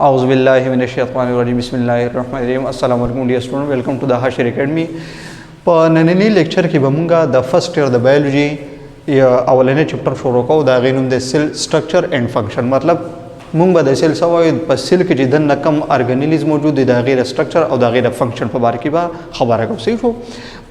اعوذ بالله من الشیطان الرجیم، بسم الله الرحمن الرحیم. السلام علیکم dear student، welcome to the Hashir Academy. په نننی لیکچر کې به مونږه د فرست ایئر د بایولوژي اولنې چپټر شروع کوو. د هغې نوم دی cell structure and function. مطلب مونږ به د سیل څه وایو، په سیل کې چې دننه کوم ارګانیلیز موجود دی، د هغې د سټرکچر او د هغې د فنکشن په باره کې به خبره کوو. صحیح شو؟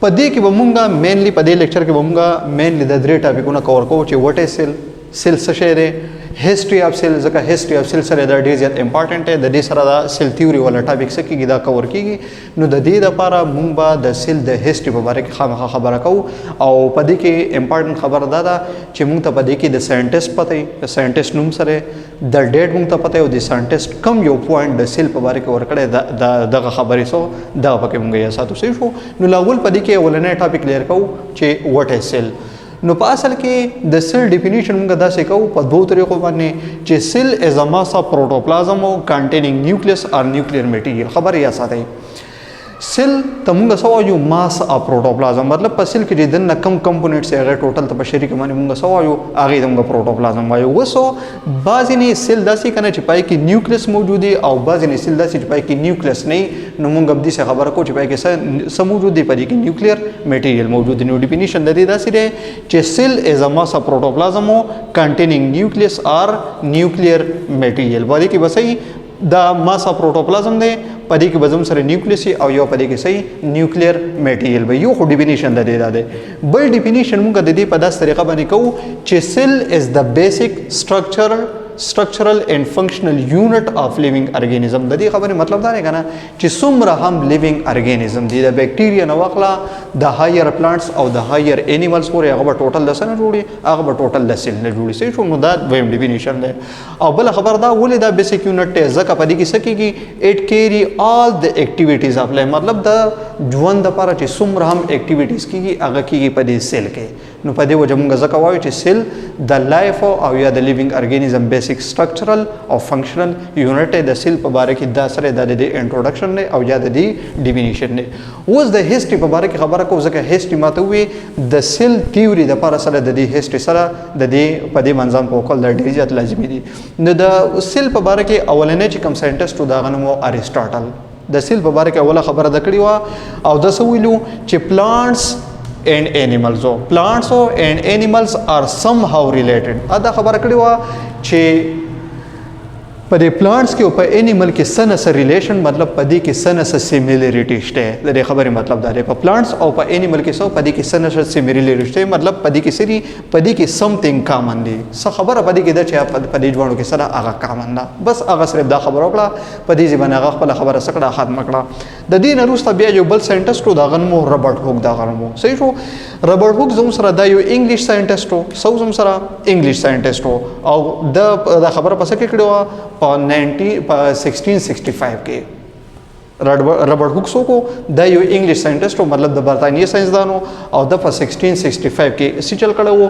په دې کې به مونږه mainly، په دې لیکچر کې به مونږه mainly د درې ټاپکونه کور کوو چې what is cell، cell څه شی دی، history of cell، ځکه history of cell سره دا ډېر زیات important دی. د دې سره دا سیل تیوري ولا ټاپک څه کېږي، دا کور کېږي. نو د دې لپاره مونږ به د سیل د هیسټري په باره کې خامخا خبره کوو. او په دې کې امپورټنټ خبره دا ده چې مونږ ته په دې کې د ساينټیسټ پته وي، د ساينټیسټ نوم سره د ډیټ مونږ ته پته او د ساينټیسټ کم یو پوینټ د سیل په باره کې ورکړی، دغه خبرې سو دا پکې مونږ یې ساتو. صحیح شو؟ نو لاول په دې کې اولنې ټاپک کلیر کوو چې what is cell. نو په اصل کې د سیل ډیفینیشن موږ داسې کوو په دوو طریقو باندې چې cell is a mass of protoplasm containing nucleus or nuclear material. خبر یا ساتئ، سیل ته موږ څه وایو؟ ماس اف پروټوپلازم. مطلب په سیل کې چې دننه کم کمپوننټس هغه ټوټل ته په شریک باندې موږ څه وایو؟ هغه ته موږ پروټوپلازم وایو. وسو بعضې نه سیل داسې کنه چې پای کې نیوکلیس موجود دی او بعضې نه سیل داسې چې پای کې نیوکلیس نه، نو موږ هم داسې خبره کوو چې پای کې څه موجود دی؟ په دې کې نیوکلیر میټیریل موجود دی. نو ډیفینیشن د دې داسې دی چې cell is a mass of protoplasm containing nucleus or nuclear material. په دې کې بس دا ماس اف پروټوپلازم دی، په دې کې به زموږ سره نیوکلیس او یو په دې کې صحیح نیوکلیر میټیریل به. یو خو ډیفینیشن د دې دا دی. بل ډیفینیشن موږ د دې په داس طریقه باندې کوو چې cell is the basic structural and functional unit of living organism. د دې خبرې مطلب دا دی کنه چې څومره هم لیوینګ ارګانیزم دی، د بیکټیریا نه واخله د هایر پلانټس او د هایر انیملز پورې، هغه به ټوټل د څه نه جوړي؟ هغه به ټوټل د سیل نه جوړي. صحیح شو؟ نو دا دویم ډیفینیشن دی. او بل خبر دا ولې دا بیسیک یونټ دی؟ ځکه په دې کې څه کېږي؟ It carry all the activities of life. مطلب د ژوند لپاره چې څومره هم اکټیویټیز کېږي، هغه کېږي په دې سیل کې. نو په دې وجه مونږ ځکه وایو چې سیل د لایف او یا د لیوینګ ارګانیزم بیسیک سټرکچرل او فنکشنل یونټ دی. د سیل په باره کې دا سره د دې انټروډکشن دی او یا د دې ډیفینیشن دی. اوس د هیسټري په باره کې خبره کوو، ځکه هیسټري ماته وی د سیل تیوري د پاره سره د دې هیسټري سره د دې په دې منظم په کول د ډېر زیات لازمي دي. نو د سیل په باره کې اولنې چې کوم ساينټیسټ و، د هغه نوم و ارسټاټل. د سیل په باره کې اوله خبره د کړې وه او د څه ویلو چې plants and animals are somehow related. دا خبره کړې وه چې په دې پلانټس کې او په انیمل کې څه نه څه ریلیشن، مطلب په دې کې څه نه څه سیمیلریټي شته. د دې خبرې مطلب دا دی، په پلانټس او په انیمل کې څه په دې کې څه نه څه سیمیلریټي شته، مطلب په دې کې څه دي؟ په دې کې سمثینګ کامن دي. څه خبره په دې کې ده چې په دې دواړو کې سره هغه کامن ده. بس هغه صرف دا خبره وکړه، په دې ځای باندې هغه خپله خبره څه کړه؟ ختمه کړه. د دې نه وروسته بیا یو بل ساینټسټ و، د هغه نوم و رابرټ هوک. د هغه نوم و، صحیح شو، رابرټ هوک. زموږ سره دا یو انګلیش ساینټسټ و. څه زموږ سره انګلیش ساینټسټ و او د دا خبره په څه کې کړې وه؟ په 90 په 1665 کې. رابرټ هوک څوک؟ دا یو انګلیش ساینټسټ و، مطلب د برتانیې ساینسدان و او د په 1665 کې څه چل کړی و؟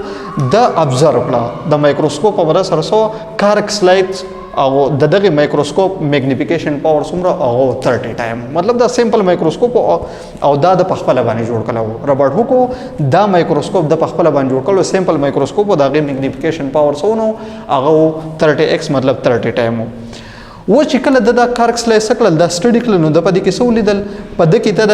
د ابزرو کړه د مایکروسکوپ په مرسته سره سو کارک سلایډز او د دغه مایکروسکوپ میګنیفیکیشن پاور څومره؟ هغه 30 ټایم. مطلب دا سمپل مایکروسکوپ او دا د پخپل باندې جوړ کړو رابرټ هوک. دا مایکروسکوپ د پخپل باندې جوړ کړو، سمپل مایکروسکوپ، د هغه میګنیفیکیشن پاور څونه؟ هغه 30 ایکس، مطلب 30 ټایم و. چې کله د دا کارک سلایس کړل، دا سټډي کړل، نو د په دې کې څه ولیدل؟ په دې کې ته د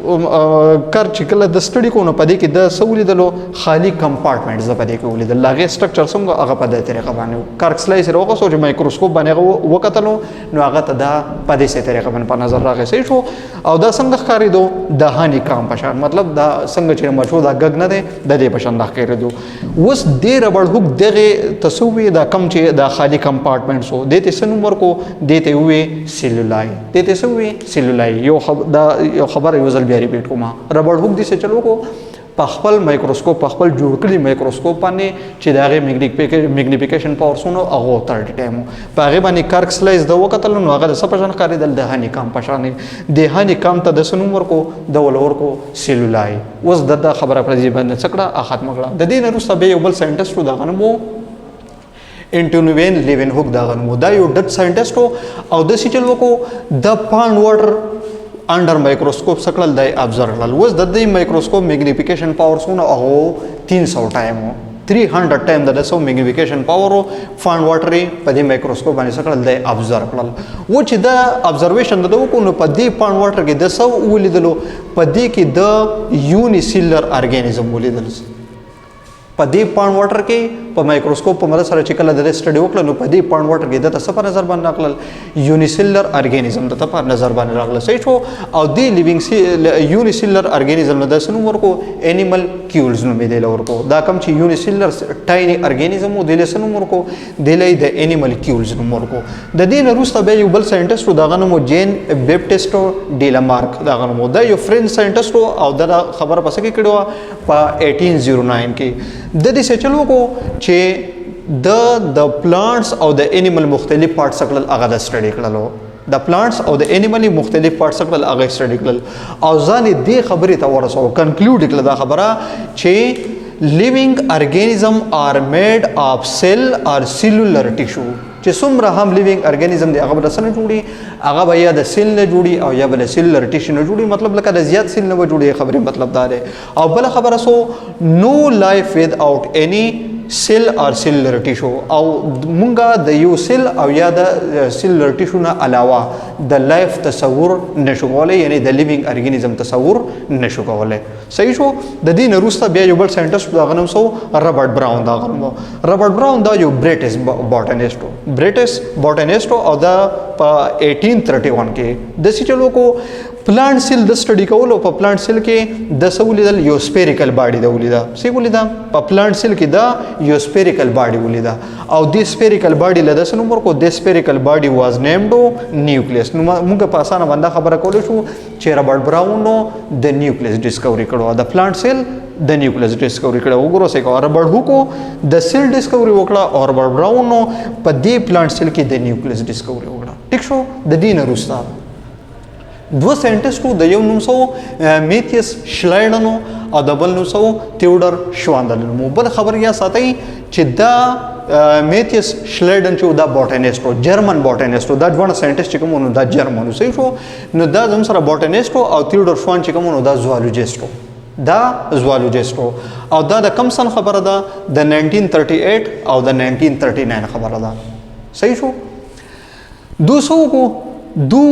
کار چې کله د سټډي کو، نو په دې کې د څه ولیدلو؟ خالی کمپارټمنټس د په دې کې ولیدل. هغې سټرکچر څنګه؟ هغه په دې طریقه باندې و. کارک سلایس یې راوغوښتو، چې مایکروسکوپ باندې هغه وکتلو، نو هغه ته دا په دې څه طریقه باندې په نظر راغی. صحیح شو؟ او دا څنګه ښکارېدو؟ د هاني کام په شان. مطلب دا څنګه چې مچو دا ګګ نه دی، د دې په شان دا ښکارېدو. اوس دې ربړ هوک دغې ته څه ووایي؟ دا کم چې دا خالی کمپارټمنټس و، دې ته څه نوم ورکو؟ دې ته یې ووایي سیلولای. دې ته څه ووایي؟ سیلولای. یو دا یو خبره یو ځل بیا ریپیټ کوم. رابرټ هوک دې څه چل وکړو؟ په خپل مایکروسکوپ، په خپل جوړ کړي مایکروسکوپ باندې چې د هغې میګنیفیکیشن پاور څونه؟ هغه 30 ټایم و. په هغې باندې کارک سلایس د وکتل، نو هغه د څه په شان ښکارېدل؟ د هاني کام په شان. د هاني کام ته د څه نوم ورکو؟ د ول ورکو سیلولای. اوس د دا خبره پر دې باندې څه کړه؟ ختمه کړه. د دې نه وروسته بیا یو بل ساینټسټ و، د هغه نوم و انټونوین لیون هوک. د هغه نوم و. دا یو ډچ ساینټسټ و او داسې چل وکړو، د پاند واټر انډر مایکروسکوپ څه کړل؟ دی ابزرو کړل. اوس د دې مایکروسکوپ میګنیفیکیشن پاور څونه؟ هغه 300 ټایم و. 300 time د سو magnification power pond water په دې مایکروسکوپ باندې څه کړل، د observe کړل و. چې دا observation د وکړو، نو په دې pond water کې د سو ولیدلو؟ په دې کې د unicellular organism ولیدل. په دې pond water کې په مایکروسکوپ په مدد سره چې کله د study وکړه، نو په دې pond water کې د څه په نظر باندې راغلل؟ Unicellular organism د په نظر باندې راغله، صحیح شو. او دې living unicellular organism نه د سنو ورکو، animalcules نوم دی ورکو. دا کم چې unicellular tiny organism و، د سنو ورکو، د لې د animalcules نوم ورکو. د دې نه وروسته بیا یو بل scientist، دا غنمو جین بیپټیسټو ډیلامارک دا غنمو، دا یو French scientist. او دا خبره پس کې کړو په 1809 کې. د دې څه چلو کو چې د plants او د animal مختلف parts کړل، هغه د study کړلو. د plants او د animal مختلف parts کړل، هغه study کړل او ځان دې خبرې ته ورسو، conclude کړل دا خبره چې living organism are made of cell or cellular tissue. چې څومره هم living organism دی، هغه به د څه نه جوړي؟ هغه به یا د cell نه جوړي او یا به د cellular tissue نه جوړي. مطلب لکه د زیات cell نه به جوړي، خبرې مطلب دا دی. او بل خبره so no life without any cell or cellular tissue. او مونږه د یو cell او یا د cellular tissue نه علاوه د life تصور نشو کولای، یعنی د living organism تصور نشو کولای، صحیح شو. د دې نه وروسته بیا یو بل scientist، دا غنم سو رابرټ براون دا غنم. رابرټ براون دا یو British botanist، British botanist. او دا په 1831 کې د څه چلو کو؟ Plant cell د study کولو. په plant cell کې د څه ولیدل؟ یو spherical body د ولیده. څه ولیده؟ په plant cell کې دا یو spherical body ولیده او د spherical body له د څه نوم ورکو؟ The spherical body was named nucleus. نو موږ په اسانه باندې خبره کولی شو چې رابرټ براون نو د nucleus discovery کړو، د plant cell د nucleus discovery کړو. وګورو څه کو، رابرټ هوکو د cell discovery وکړه او رابرټ براون نو په دې plant cell کې د nucleus discovery وکړه، ټیک شو. د دې نه وروسته دوه scientist، د یو نوم سو میتیس شلایډنو او د بل نوم سو تیوډر شوان د نوم. بل خبر یا ساتي چې دا میتیس شلایډن چې دا botanist، German botanist. دا دوه scientist چې کوم نو دا جرمن، صحیح شو. نو دا زم سره botanist او تیوډر شوان چې کوم نو دا zoologist، دا zoologist. او دا د کم سن خبره ده؟ د 1938 او د 1939 خبره ده، صحیح شو. دو سو کو دو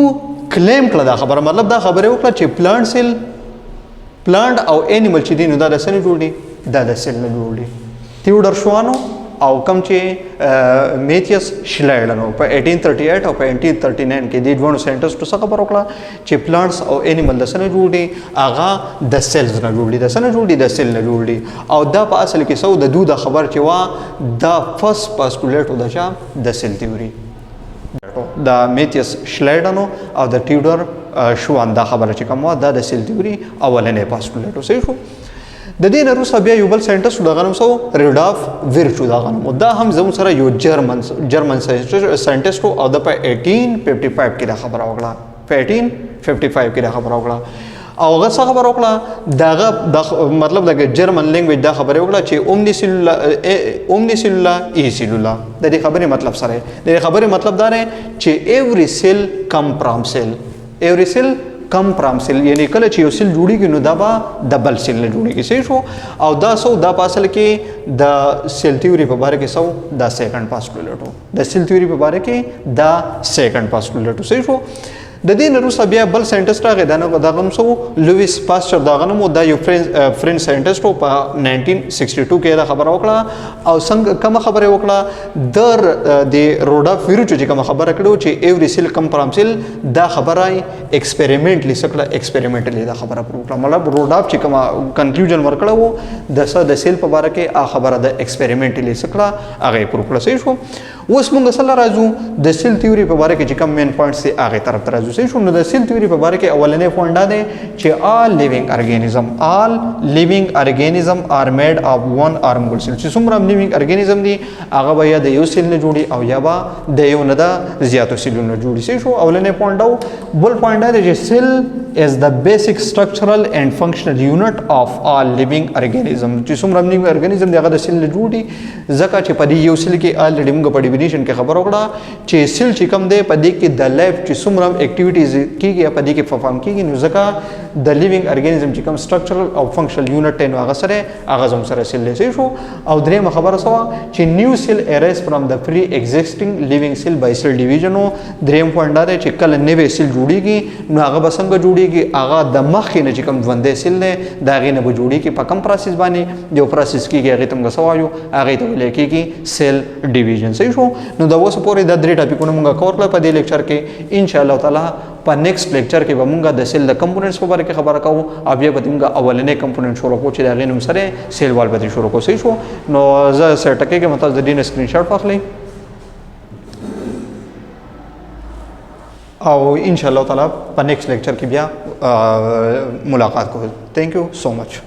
claim کړه دا خبره، مطلب دا خبره وکړه چې plant cell، plant او animal چې دي، نو دا د څه نه جوړ دي؟ دا د cell نه جوړ دي. تیوډر شوانو او کم چې میتیس شلایډنو په 1838 او په 1839 کې دې دوه scientist څخه خبر وکړه چې plants او animal د څه نه جوړ دي؟ هغه د cells نه جوړ دي. د څه نه جوړ دي؟ د cell نه جوړ دي. او دا په اصل کې سو د دوه د خبر چې وا دا first postulate د چا؟ د cell theory، د میتیس شلایډنو او د ټیوډر شوان دا خبره چې کوم دا د cell theory اولنې postulate، صحیح شو. د دې نه وروسته بیا یو بل scientist، د غنم سو ریډاف ویرچو دا غنم. دا هم زموږ سره یو German scientist او د په 1855 کې دا خبره وکړه. په 1855 کې دا خبره وکړه او هغه څه خبره وکړه؟ داغه د مطلب د German language دا خبره وکړه چې omnis cellula omnis cellula e cellula. د دې خبرې مطلب سره، د دې خبرې مطلب دا دی چې every cell come from cell، every cell come from cell، یعنی کله چې یو cell جوړیږي، نو دا به د بل cell نه جوړیږي، صحیح شو. او دا سو دا په اصل کې د cell theory په باره کې سو دا second postulate، د cell theory په باره کې دا second postulate، صحیح شو. د دې نه وروسته بیا بل scientist راغی، دا نه دا غم سو لوئس پاستر دا غنمو. دا یو French scientist په 1962 کې دا خبره وکړه. او څنګه کوم خبره وکړه؟ در د روډا ویرچو چې کوم خبره کړو چې every cell come from cell، دا خبره experimentally څه کړه؟ Experimentally دا خبره prove کړه. مطلب روډاف چې کوم conclusion ورکړه وو د څه د cell په باره کې، آ خبره د experimentally څه کړه؟ هغه prove کړه، صحیح شو. اوس موږ سره راځو د cell theory په باره کې چې کوم main points دي، هغه طرف ته راځو، صحیح شو. نو د cell theory په باره کې اولنې پوینټ دا دی چې all living organism are made of one or more cell. چې څومره living organism دي، هغه به یا د یو cell نه جوړي او یا به د یو نه د زیاتو cell ونو جوړي، صحیح شو. اولنې پوینټ دا. بل پوینټ دا دی چې cell is the basic structural and functional unit of all living organism. چې څومره living organism دی، هغه د cell نه جوړ دي، ځکه چې په دې یو cell کې already موږ په ډیفینیشن کې خبر وکړه چې سیل چې کوم دی په دې کې د لایف چې څومره اکټیویټیز کیږي په دې کې پرفارم کیږي، نو ځکه د لیوینګ ارګانیزم چې کوم سټرکچرل او فنکشنل یونټ دی نو هغه سره هغه زموږ سره سیل دی. صحیح شو. او درېیمه خبره څه وه چې نیو سیل ارایز فرام د پری ایگزیسټینګ لیوینګ سیل بای سیل ډیویژن. درېیم پوینټ دا دی چې کله نوی سیل جوړیږي نو هغه به څنګه جوړیږي؟ هغه د مخکې نه چې کوم ژوندی سیل دی د هغې نه به جوړیږي. په کوم پروسس باندې یو پروسس کیږي هغې ته موږ څه وایو؟ هغې ته ویل کیږي سیل ډیویژن. صحیح شو. نو د اوسه پورې دا درې ټاپکونه موږ کور کړل په دې لیکچر کې. ان شاء الله تعالی په نیکسټ لیکچر کې به مونږ د سیل د کمپوننټس په باره کې خبره کوو او بیا به مونږ اولنې کمپوننټ شروع کوو چې د هغې نوم سره سیل وال به شروع کوو. صحیح شو. نو زه سره ټکی کې تاسو د دې نه سکرین شاټ واخلئ او ان شاء الله تعالی په نیکسټ لیکچر کې بیا ملاقات کوو. ثانک یو سو مچ.